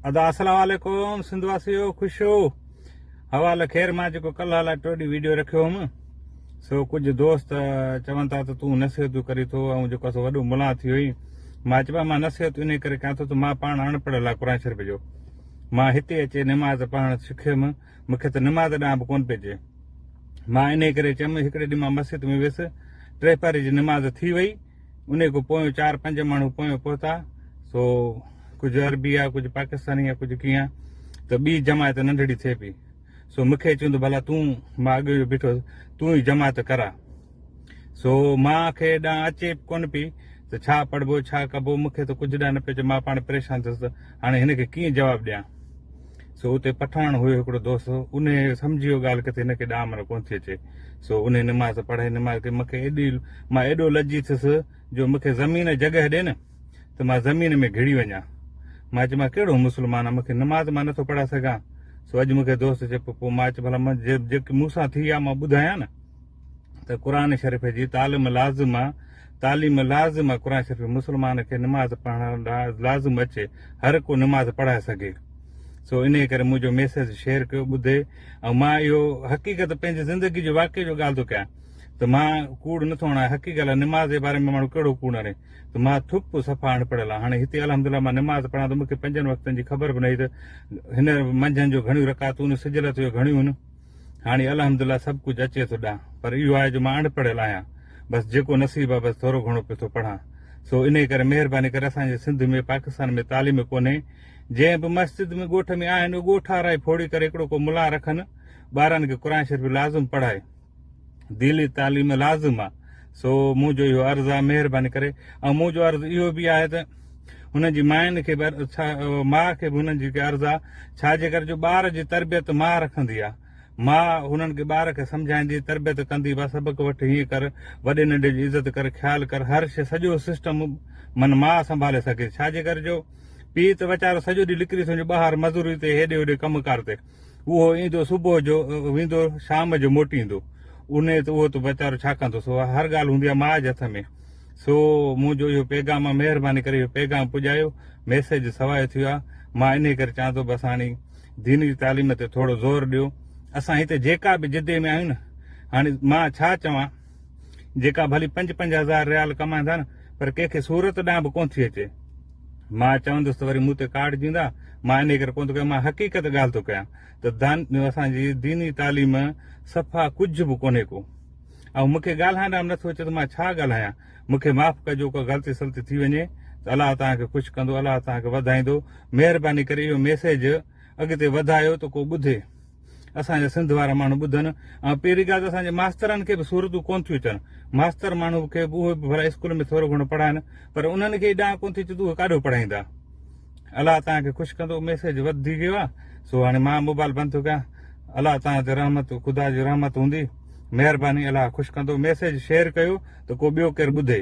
ادا اسلام عليڪم سنڌ واسيو خوش هو حوال خير مان جيڪو ڪلهه لاء ٽوڏي ويڊيو رکيو هوم سو ڪجهه دوست چون ٿا ته تون نصيحتون ڪري ٿو ۽ جيڪو سو وڏو ملان ٿي وئي مان چيو مان نصيحت انهي ڪري ڪيان ٿو ته مان پاڻ اڻ پڙهيل آ قرآن شريف جو مان هتي اچي نماز پڙهڻ سکيم مونکي ته نماز ڏانهن به ڪون پئي اچي مان انهي ڪري چيم هڪڙي ڏينهن مان مسجد ۾ ويس ٽي پاري جي نماز ٿي وئي انهي کان پويون چار پنج ماڻهو پويون پهتا، سو ڪجهه عربي آ، ڪجهه پاڪستاني آ، ڪجهه ڪيئن آ ته ٻي جماعت ننڍڙي ٿئي پئي. سو مون کي چيون ته ڀلا تون، مان اڳ جو بيٺو هوس، تون ئي جماعت ڪراء. سو مان کي ڏانهن اچي ڪونه پئي ته ڇا پڙهبو، ڇا ڪبو، مون کي ته ڪجهه ڏانهن نه پئي اچي، مان پاڻ پريشان ٿيس ته هاڻي هن کي ڪيئن جواب ڏيان. سو اتي پٺاڻ هيو هڪڙو دوست، انهي سمجهي ويو ڳالهه کي ته هن کي ڏانء معنيٰ ڪونه ٿي اچي. سو انهي نماز پڙهائي، نماز ڪئي، مون کي ايڏي، مان ايڏو لڄي ٿيس جو مون کي زمين جڳهه ڏي نه ته مان زمين ۾ گهڙي وڃان. مان چيو مان ڪهڙو مسلمان آهيان، مون کي نماز مان نٿو پڙهائي سگهان. سو اڄ مون کي دوست چيو پوء مان چيو ڀلا جيڪي مون سان ٿي آهي مان ٻڌايان نه. ته قرآن شريف جي تعليم لازم آ، تعليم لازم آ، قرآن شريف مسلمان کي نماز پڙهڻ لازم اچي، هر ڪو نماز پڙهائي سگهي. سو انهي ڪري منهنجو ميسيج شيئر ڪيو ٻڌي ۽ مان اهو حقيقت پنهنجي زندگي جو واقعي جو ڳالهه ٿو ڪيان ته مان ڪوڙ نٿو هڻان حقي ڳالهه آ نماز جي باري ۾ ماڻهو ڪهڙو ڪوڙ هڻي ته مان ٿپ صفا اڻ پڙهيل آهيان هاڻي هتي الحمدلله مان نماز پڙهان ٿو مونکي پنجن وقتن جي خبر به نه هئي ته هن منجهند جو گهڻيون رڪعتون سج لٿو جو گهڻيون هن هاڻي الحمدلله سڀ ڪجهه اچي ٿو ڏانهن پر اهو آهي جو مان اڻ پڙهيل آهيان بس جيڪو نصيب آهي بس ٿورو گهڻو پيو ٿو پڙهان سو انهي ڪري مهرباني ڪري اسان جي سنڌ ۾ پاڪستان ۾ تعليم ڪونهي جنهن به مسجد ۾ ڳوٺ ۾ آهن اهي ڳوٺ وارا ئي ڦوڙي ڪري هڪڙو ڪو ملان رکن ٻارن کي قرآن شريف لازم پڙهائي ديني تعليم لازم آ سو منهنجو اهو عرض آ مهرباني ڪري ۽ منهنجو عرض اهو به آهي ته هنن جي مائن کي به ڇا ماء کي به هنن جي عرض آ ڇا جي ڪري جو ٻار جي تربيت ماء رکندي آ ماء هنن کي ٻار کي سمجهائيندي تربيت ڪندي با سبق وٺ هيئن ڪر وڏي ننڍي جي عزت ڪر خيال ڪر هر شي سڄو سسٽم من ماء سنڀالي سگهي ڇا جي ڪري جو پيء ته ويچارو سڄو ڏينهن لڪري ٿو وڃي ٻاهر مزوري تي هيڏي هوڏي ڪم ڪار تي اهو ايندو صبح جو ويندو شام جو موٽي ايندو انهي ته اهو ته ويچارو ڇا ڪندو سو هر ڳالهه هوندي آهي ماء جي هٿ ۾ سو منهنجو اهو پيغام آهي مهرباني ڪري اهو پيغام پڄايو ميسيج سوايو ٿي ويو آهي مان انهي ڪري چوان ٿو بس هاڻي دين جي تعليم تي ٿورو زور ڏيو اسان هتي جيڪا به جدي ۾ آهيون نه هاڻي مان ڇا چوان جيڪا ڀلي پنج پنج هزار ريال ڪمائن ٿا نه پر ڪنهن کي صورت ڏانهن به ڪونه ٿي اچي مان چوندس ته وري مون تي ڪاڙ ڏيندا، مان انهيء ڪري ڪونه ٿو ڪيان، مان حقيقت ڳالهه ٿو ڪيان ته اسان جي ديني تعليم صفا ڪجهه به ڪونهي ڪو ۽ مون کي ڳالهائڻ به نٿو اچي ته مان ڇا ڳالهايان، مون کي معاف ڪجو ڪا غلطي سلطي ٿي وڃي ته الله توهان کي خوش ڪندو، الله توهان کي وڌائيندو، مهرباني ڪري اهو ميسيج اڳتي وڌايو ته ڪو ٻڌي. اسان جا سنڌ وارا ماڻهو ٻڌن ۽ پهرين ڳالهه ته اسان جي ماسترن کي به صورتون ڪونه ٿيون اچن ماستر ماڻهو کي به اهي به ڀلا اسڪول ۾ ٿورو گهڻو پڙهائن پر انهن کي ڏانهن ڪونه ٿي اچي ته اهي ڪاڏو پڙهائيندا الله توهان کي خوش ڪندو ميسيج وڌي ويو آهي سو هاڻي مان موبائل بند ٿو ڪيان الله توهان تي رحمت خدا جي رحمت هوندي مهرباني الله خوش ڪندو ميسيج شيئر ڪيو ته ڪو ٻيو ڪير ٻڌي.